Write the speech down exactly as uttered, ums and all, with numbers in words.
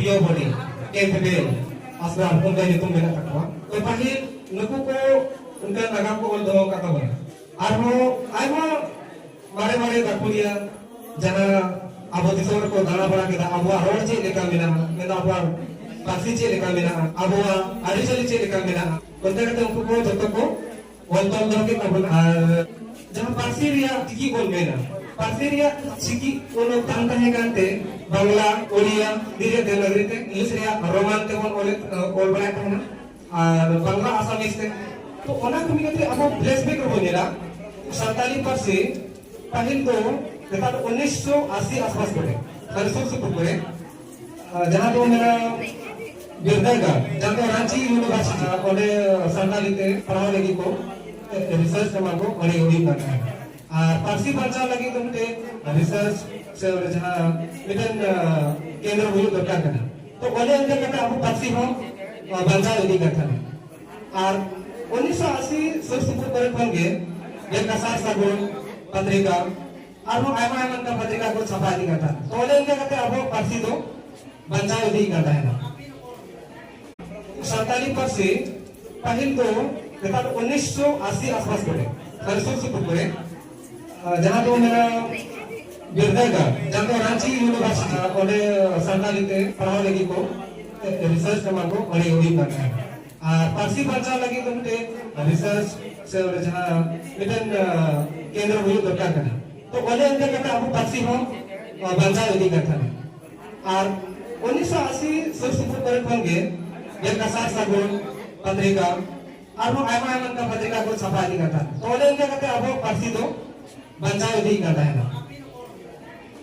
ᱯᱤᱭᱳ ᱵᱚᱰᱤ, ᱠᱮᱢᱯ ᱵᱮᱞ, ᱟᱥᱨᱟᱢ, ᱚᱱᱠᱟ ᱧᱩᱛᱩᱢ ᱢᱮᱱᱟᱜ ᱛᱟᱠᱚᱣᱟ᱾ ᱛᱚ ᱯᱟᱹᱦᱤᱞ ᱱᱩᱠᱩ ᱠᱚ ᱚᱱᱠᱟ ᱱᱟᱜᱟᱢ ᱠᱚ ᱚᱞ ᱫᱚᱦᱚ ᱟᱠᱟᱫ ᱛᱟᱵᱚᱱᱟ᱾ ᱟᱨᱦᱚᱸ ᱟᱭᱢᱟ ᱢᱟᱨᱮ ᱢᱟᱨᱮ ᱜᱟᱹᱠᱷᱩᱲᱤᱭᱟᱹ ᱡᱟᱦᱟᱸ ᱟᱵᱚ ᱫᱤᱥᱚᱢ ᱨᱮᱠᱚ ᱫᱟᱬᱟ ᱵᱟᱲᱟ ᱠᱮᱫᱟ, ᱟᱵᱚᱣᱟᱜ ᱨᱚᱲ ᱪᱮᱫ ᱞᱮᱠᱟ ᱢᱮᱱᱟᱜᱼᱟ, ᱢᱮᱱᱫᱚ ᱟᱵᱚᱣᱟᱜ ᱯᱟᱹᱨᱥᱤ ᱪᱮᱫ ᱞᱮᱠᱟ ᱢᱮᱱᱟᱜᱼᱟ, ᱟᱵᱚᱣᱟᱜ ᱟᱹᱨᱤᱪᱟᱹᱞᱤ ᱪᱮᱫ ᱞᱮᱠᱟ ᱢᱮᱱᱟᱜᱼᱟ, ᱚᱱᱠᱟ ᱠᱟᱛᱮ ᱩᱱᱠᱩ ᱠᱚ ᱡᱚᱛᱚ ᱠᱚ ᱚᱞ ᱛᱚᱞ ᱫᱚᱦᱚ ᱠᱮᱫ ᱛᱟᱵᱚᱱᱟ᱾ ᱟᱨ ᱡᱟᱦᱟᱸ ᱯᱟᱹᱨᱥᱤ ᱨᱮᱭᱟᱜ ᱪᱤᱠᱤ ᱵᱚᱱ ᱢᱮᱱᱟ, ᱯᱟᱹᱨᱥᱤ ᱨᱮᱭᱟᱜ ᱪᱤᱠᱤ ᱩᱱ ᱚᱠᱛᱚ ᱵᱟᱝ ᱛᱟᱦᱮᱸ ᱠᱟᱱᱛᱮ ᱵᱟᱝᱞᱟ, ᱳᱲᱤᱭᱟ, ᱫᱤᱨᱮ ᱫᱮᱵᱽᱱᱟᱜᱚᱨᱤ ᱛᱮ, ᱤᱝᱞᱤᱥ ᱨᱮᱭᱟᱜ ᱨᱳᱢᱟᱱ ᱛᱮᱵᱚᱱ ᱚᱞᱮᱫ, ᱚᱞ ᱵᱟᱲᱟᱭᱮᱫ ᱛᱟᱦᱮᱱᱟ, ᱟᱨ ᱵᱟᱝᱞᱟ ᱟᱥᱟᱢᱤᱡ ᱛᱮ᱾ ᱛᱚ ᱚᱱᱟ ᱠᱚ ᱢᱤᱫ ᱠᱟᱛᱮ ᱟᱵᱚ ᱯᱷᱞᱮᱥᱵᱮᱠ ᱨᱮᱵᱚᱱ ᱧᱮᱞᱟ, ᱥᱟᱱᱛᱟᱞᱤ ᱯᱟᱹᱨᱥᱤ ᱯᱟᱹᱦᱤᱞ ᱫᱚ ᱱᱮᱛᱟᱨ ᱫᱚ ᱩᱱᱤᱥᱥᱚ ᱟᱥᱤ ᱟᱥᱯᱟᱥ ᱠᱚᱨᱮ, ᱢᱟᱱᱮ ᱥᱩᱨ ᱥᱩᱯᱩᱨ ᱠᱚᱨᱮ, ᱟᱨ ᱡᱟᱦᱟᱸ ᱫᱚ ᱢᱮᱱᱟ ᱵᱤᱨᱫᱟᱹᱜᱟᱲ, ᱡᱟᱦᱟᱸ ᱫᱚ ᱨᱟᱸᱪᱤ ᱤᱭᱩᱱᱤᱵᱷᱟᱨᱥᱤᱴᱤ, ᱚᱸᱰᱮ ᱥᱟᱱᱛᱟᱞᱤ ᱛᱮ ᱯᱟᱲᱦᱟᱣ ᱞᱟᱹᱜᱤᱫ ᱠᱚ ᱨᱤᱥᱟᱨᱪ ᱮᱢᱟᱱ ᱠᱚ ᱚᱸᱰᱮ ᱦᱩᱭᱩᱜ ᱠᱟᱱ ᱛᱟᱦᱮᱸᱫ᱾ ᱟᱨ ᱯᱟᱹᱨᱥᱤ ᱵᱟᱧᱪᱟᱣ ᱞᱟᱹᱜᱤᱫ ᱫᱚ ᱢᱤᱫᱴᱮᱱ ᱨᱤᱥᱟᱨᱪ ᱥᱮ ᱚᱸᱰᱮ ᱡᱟᱦᱟᱸ ᱢᱤᱫᱴᱮᱱ, ᱟᱸ, ᱠᱮᱱᱫᱨᱚ ᱦᱩᱭᱩᱜ ᱫᱚᱨᱠᱟᱨ ᱠᱟᱱᱟ᱾ ᱛᱚ ᱚᱱᱮ ᱚᱱᱠᱟ ᱠᱟᱛᱮ ᱟᱵᱚ ᱯᱟᱹᱨᱥᱤ ᱦᱚᱸ, ᱟᱸ, ᱵᱟᱧᱪᱟᱣ ᱤᱫᱤᱜ ᱠᱟᱱ ᱛᱟᱦᱮᱸᱫ᱾ ᱟᱨ ᱩᱱᱤᱥᱥᱚ ᱟᱥᱤ ᱥᱩᱨ ᱥᱩᱯᱩᱨ ᱠᱚᱨᱮ ᱠᱷᱚᱱ ᱜᱮ ᱡᱮᱞᱮᱠᱟ ᱥᱟᱨ ᱥᱟᱹᱜᱩᱱ ᱯᱚᱛᱨᱤᱠᱟ, ᱟᱨᱦᱚᱸ ᱟᱭᱢᱟ ᱟᱭᱢᱟ ᱚᱱᱠᱟ ᱯᱚᱛᱨᱤᱠᱟ ᱠᱚ ᱪᱷᱟᱯᱟ ᱤᱫᱤᱜ ᱠᱟᱱ ᱛᱟᱦᱮᱸᱫ᱾ ᱛᱚ ᱚᱱᱮ ᱚᱱᱠᱟ ᱠᱟᱛᱮ ᱟᱵᱚ ᱯᱟᱹᱨᱥᱤ ᱫᱚ ᱵᱟᱧᱪᱟᱣ ᱤᱫᱤᱜ ᱠᱟᱱ ᱛᱟᱦᱮᱱᱟ᱾ ᱥᱟᱱᱛᱟᱲᱤ ᱯᱟᱹᱨᱥᱤ ᱯᱟᱹᱦᱤᱞ ᱫᱚ ᱱᱮᱛᱟᱨ ᱩᱱᱤᱥᱥᱚ ᱟᱥᱤ ᱟᱥᱯᱟᱥ ᱠᱚᱨᱮ, ᱢᱟᱱᱮ ᱥᱩᱨ ᱥᱩᱯᱩᱨ ᱠᱚᱨᱮ, ᱟᱨ ᱡᱟᱦᱟᱸ ᱫᱚ ᱢᱮᱱᱟ ᱵᱤᱨᱫᱟᱹᱜᱟᱲ, ᱡᱟᱦᱟᱸ ᱫᱚ ᱨᱟᱸᱪᱤ ᱤᱭᱩᱱᱤᱵᱷᱟᱨᱥᱤᱴᱤ, ᱚᱸᱰᱮ ᱥᱟᱱᱛᱟᱲᱤ ᱛᱮ ᱯᱟᱲᱦᱟᱣ ᱞᱟᱹᱜᱤᱫ ᱠᱚ ᱨᱤᱥᱟᱨᱪ ᱮᱢᱟᱱ ᱠᱚ ᱚᱸᱰᱮ ᱦᱩᱭᱩᱜ ᱠᱟᱱ ᱛᱟᱦᱮᱸᱫ᱾ ᱟᱨ ᱯᱟᱹᱨᱥᱤ ᱵᱟᱧᱪᱟᱣ ᱞᱟᱹᱜᱤᱫ ᱫᱚ ᱢᱤᱫᱴᱮᱱ ᱨᱤᱥᱟᱨᱪ ᱥᱮ ᱚᱸᱰᱮ ᱡᱟᱦᱟᱸ ᱢᱤᱫᱴᱮᱱ, ᱟᱸ, ᱠᱮᱱᱫᱨᱚ ᱦᱩᱭᱩᱜ ᱫᱚᱨᱠᱟᱨ ᱠᱟᱱᱟ᱾ ᱛᱚ ᱚᱱᱮ ᱚᱱᱠᱟ ᱠᱟᱛᱮ ᱟᱵᱚ ᱯᱟᱹᱨᱥᱤ ᱦᱚᱸ, ᱟᱸ, ᱵᱟᱧᱪᱟᱣ ᱤᱫᱤᱜ ᱠᱟᱱ ᱛᱟᱦᱮᱸᱫ᱾ ᱟᱨ ᱩᱱᱤᱥᱥᱚ ᱟᱥᱤ ᱥᱩᱨ ᱥᱩᱯᱩᱨ ᱠᱚᱨᱮ ᱠᱷᱚᱱ ᱜᱮ ᱡᱮᱞᱮᱠᱟ ᱥᱟᱨ ᱥᱟᱹᱜᱩᱱ ᱯᱚᱛᱨᱤᱠᱟ, ᱟᱨᱦᱚᱸ ᱟᱭᱢᱟ ᱟᱭᱢᱟ ᱚᱱᱠᱟ ᱯᱚᱛᱨᱤᱠᱟ ᱠᱚ ᱪᱷᱟᱯᱟ ᱤᱫᱤᱜ ᱠᱟᱱ ᱛᱟᱦᱮᱸᱫ᱾ ᱛᱚ ᱚᱱᱮ ᱚᱱᱠᱟ ᱠᱟᱛᱮ ᱟᱵᱚ ᱯᱟᱹᱨᱥᱤ ᱫᱚ ᱵᱟᱧᱪᱟᱣ ᱤᱫᱤᱜ ᱠᱟᱱ ᱛᱟᱦᱮᱱᱟ᱾